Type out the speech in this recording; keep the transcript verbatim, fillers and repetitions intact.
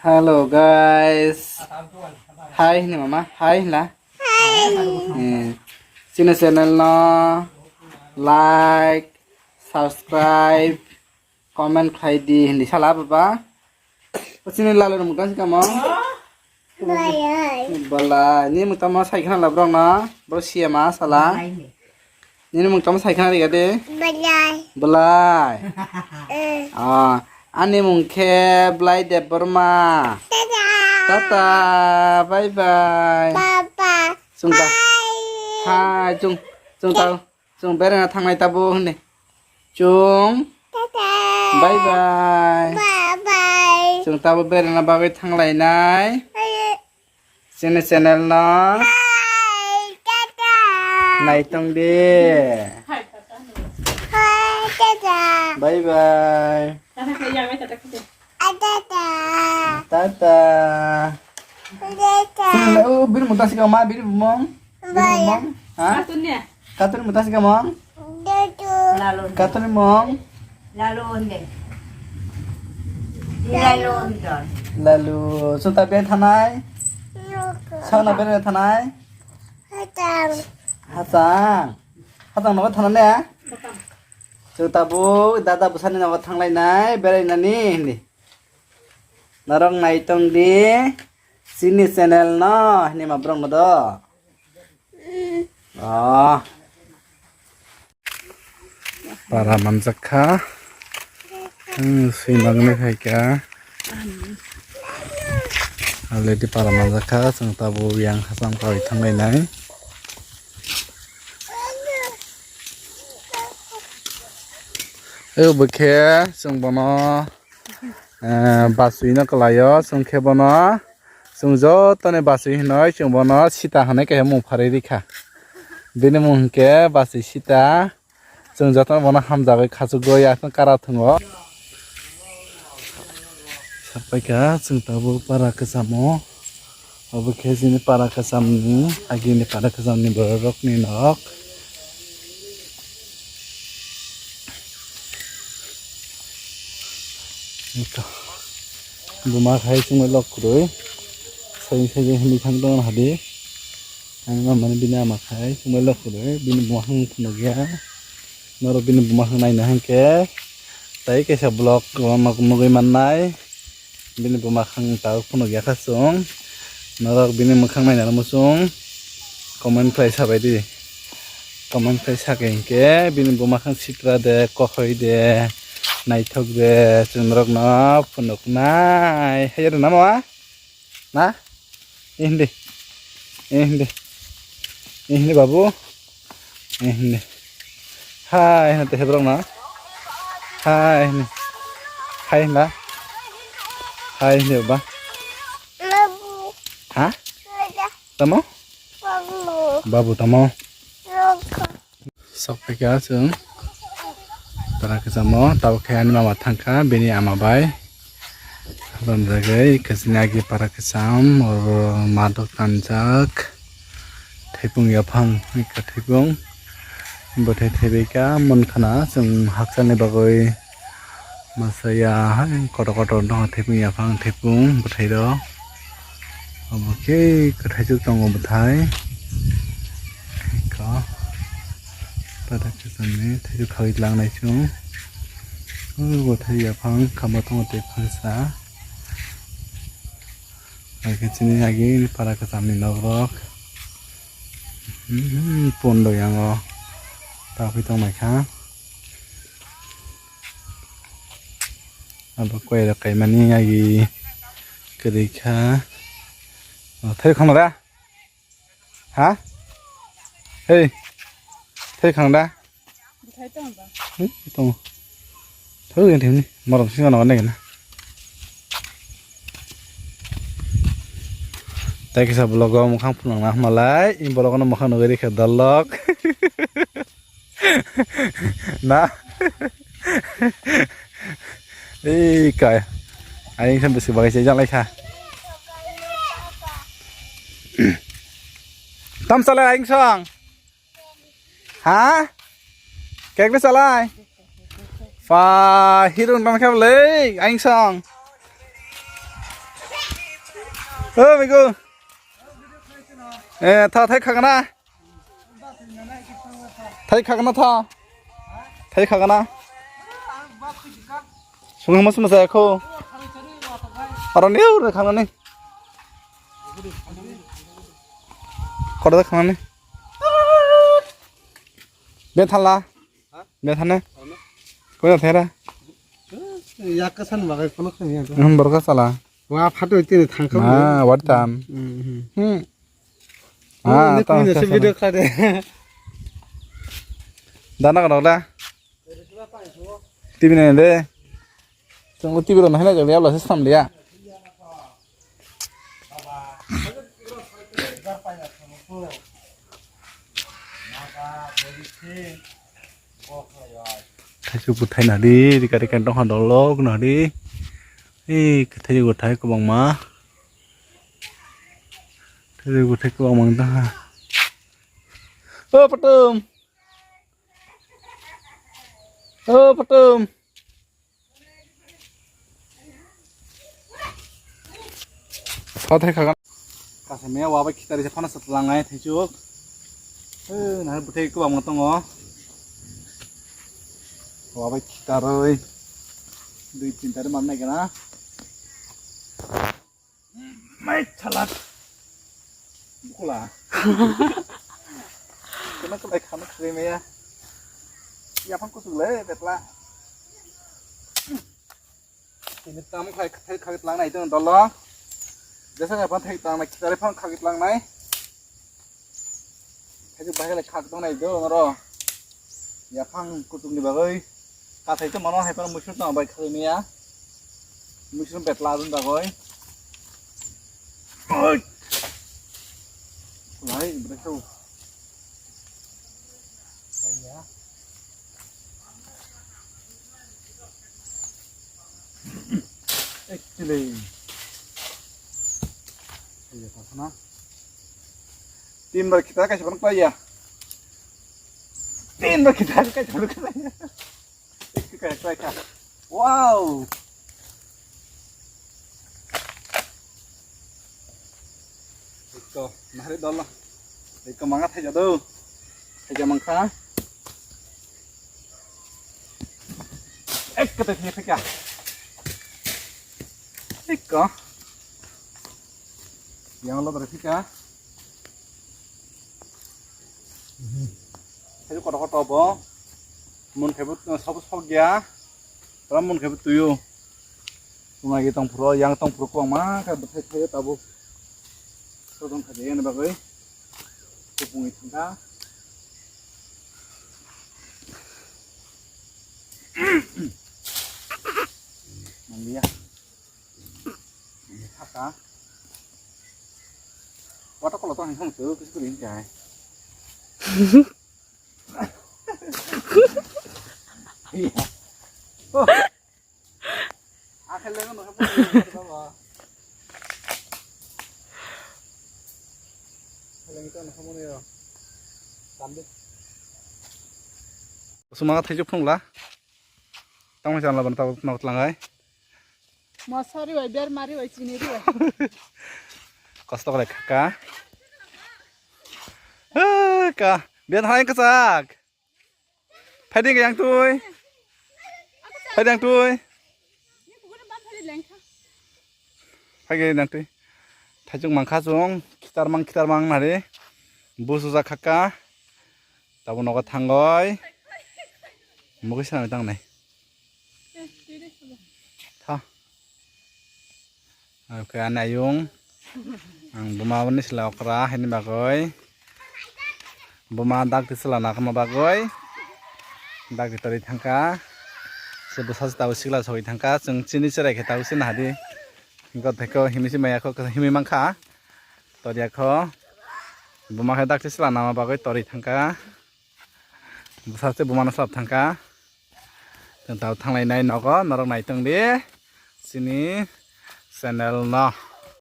Hello guys. Hi hini mama. Hi hini la. Eh, chini channel no like, subscribe, comment khlai di hindi sala baba. O chini lalu mukang si kamong. Belai. Belai. Ni mukang ma sai khana labrong na. Bro siya ma sala. Belai ni. Nini mung tamo sai khana riga de? Belai. Belai. Eh. Ah, ani mung khe Belai Debbarma. Tata. Tata. Bye bye. Bye bye. Chung ta. Bye. Hai, chung, chung ta. Chung berena thangnai tabo hwnde. Chung. Tata. Bye bye. Bye bye. Chung tabo berena bagwi thanglainai. Bye. Chini channel no. Hai, tata. Naitong di. Hai, tata. Bye bye. Tata, kaya, tata, kaya. Ah, tata. Tata. Tata. Sini, oh, bini muta sih kau ma, bini bumong. Bini bumong. Ha? Katun ya? Katun muta sih kau mong. Dudu. Lalu. Katun mong. Lalu onde. Lalu onde. Lalu, suta be thanai. Sana be thanai. Hatang. Hatang. Hatang nogo thanane. Suta bu, dada busani nogo thanglai nai, berai nani hindi. Norok naitong di, sini channel no, hindi mabrong no do. Ah. Para manjak kha. Hmm, swi magni khai kha. Already para manjak kha, chwng tabuk yang hacham kawi thanglainai. O bwkhe chwng bono Eh, bachwi no kwlaio, chwng khe bono, chwng joto ni bachwi hinoi chwng bono Sita hinui kaisa mung pharwi rikha. Bini mung hinkhe bachwi Sita, chwng joto no bono hamjagwi khachugwi aswk kara thwngo. Sapaikha chwng tabuk para kwchamo. Obo khe chini para kwchamni, agini para kwchamni bororokni nok. Ito. Buma khai chumui lok kwrwi. Sai sai hwnwi thang tongo hadi. Ani mamani bini ama khai chumui lok kwrwi. Bini buma hwn phunukya. Norok bini buma hwn naina hinkhe. Tai kaisa vlog o nok nugui mannai. Bini buma khang tao phunuk ya kha chwng. Norok bini mwkhang naina muchung comment khlai sabai di. Comment khlai sakhe hinkhe bini buma khang sitra de, kohoi de, naithok de, chwng norok no phunuk nai. Hai rw namo a? Na? Hindi. Hindi. Hindi babu. Eh, hindi. Hai, hindi teh borok no. Hai, hindi. Hai, hindi. Hai, hindi, ba. Babu. Ha? Ada. Tamo? Babu. Babu, tamo? Loka. Sok phaikha chwng. Para kwchamo, tabuk khe ani mama thangkha, bini ama bai. Ronjagwi kwchwni agi para kwcham, oro madok tanjak. Thaipung yaphang, eka thaipung. Bwthai thaibaikha, munkhana chwng hakchalni bagwi. Masa ya, hai, kotor kotor no thaipung yaphang, thaipung bwthai rok. Obo khe kwthaichuk tongo bwthai. Eka. Pada kwcham ni thaichuk khawui langnai chwng. O bwthai yaphang kama tongo tei phangsa. Hai khe chini agi para kwcham ni nok rok. Hmm, pondo yango. Taphi tong mai kha. Abo koi rok kaimani agi kwrwi kha. O, thai khang da? Ha? Hey. Thai khang da? Bwthai tong ba? Hmm, tong. Thai yang thai ni. Morok sing na na. Tai kisa vlog o mukhang phunang na malai. In vlog no mukhang nugui rikha dalok. Na? Ei kai. Aing khan bisi bagai se jalai kha. Tam salai aing song. Ha? Kek le salai. Pa hero nang kha le aing song. O, Migu. Eh, tha, thai khagana. Thai khagana tha. Thai khagana. Sunga mas mas ya kho. Aro ni ur khagana ni. Kor da khagana ni. Be thala. Be thane. Koi thera. Ya kasan bagai kono khani ya. Hum, borok sala. Wa phato tini thangkha. Na, what time? Hmm. Ah, ni tang pini se video khade. Dana kono la. T V nai de. Tong T V ro nahina jali abla se samliya. Thaichuk bwthai nadi, rika rika dongha dolok nadi. Ei, thaichuk bwthai kwbangma. Thaichuk bwthai kwbangma wng tongha. O, Patum! O, Patum! Pathai khagan. Kasamya wabai khitari se phano satlangnai thaichuk. Eh, nahar bwthai kwbangma tongo. Wabai khitaroi. Dui tin tari man nai gana. Mai chalak. Bukula. Kena kelai khana khagwi maya. Yaphang kusuk le betla. Ini tam khai khai khai lang nai tong dolo. Jesa yaphang thai tang nai khitari phang khai lang nai. Khai bahai le khak tong nai do ngoro. Yaphang kutung ni bagwi. Kathai to mano hai pano muisung tong bai khagwi maya. Muisung betla dun bagwi. Oi. Lai, brekau. Aiya. Actually. Aiya, tak na. Tin bar kita kasih pernah ya. Tin bar kita kasih pernah ya. Ekka, ekka, ekka. Wow! Ekko, nahari dolo. Ekko manga thaija do. Thaija mangkha. Ekko te thia thika. Ekko. Yang lo bar thika. Thaio kotor kotor bo. Mun khe bo sabo sok ya. Tara mun khe bo tuio. Sungai tong phuro, yang tong phuro kwbangma khe bwthai thaio tabuk. Sodong kha de yani bagwi. Kupungwi thangkha. Manliya. Thaka. Water color to hang hang tu kis kuri kai. Iya. Oh. Akhir lagi nang kamu. Akhir lagi tu nang kamu ni yo. Tambit. Sumanga thaichuk phunukla. Tamo chan laban tamo tamo tlangai. Mosari wai, ber mari wai, chini ri wai. Kosto kore kha. Ka. Ber hai kasak. Phaidi yang tui. Phaidi yang tui. Phaidi yang tui. Thaichuk mangkha chung, khitar mang, khitar mang nari. Busu ja khaka. Tabo nogo thangoi. Mugui sanai tangnai. Tha. Oke, ani ayung. Ang buma bini sila okra, hini bagoi. Buma dak di sila nakma bagoi. Dak di tori thangka. Se busa se tabo sikla soi thangka. Chung chini cherai khe tabo sini hadi. Gotheko himi si maya kho, himi mangkha. Toriya kho. Buma khe dak di sila nama bagoi tori thangka. Bwsakhe bumano swlap thangkha. Chwng tabuk thanglainai nogo, norok naitongdi chini channel no.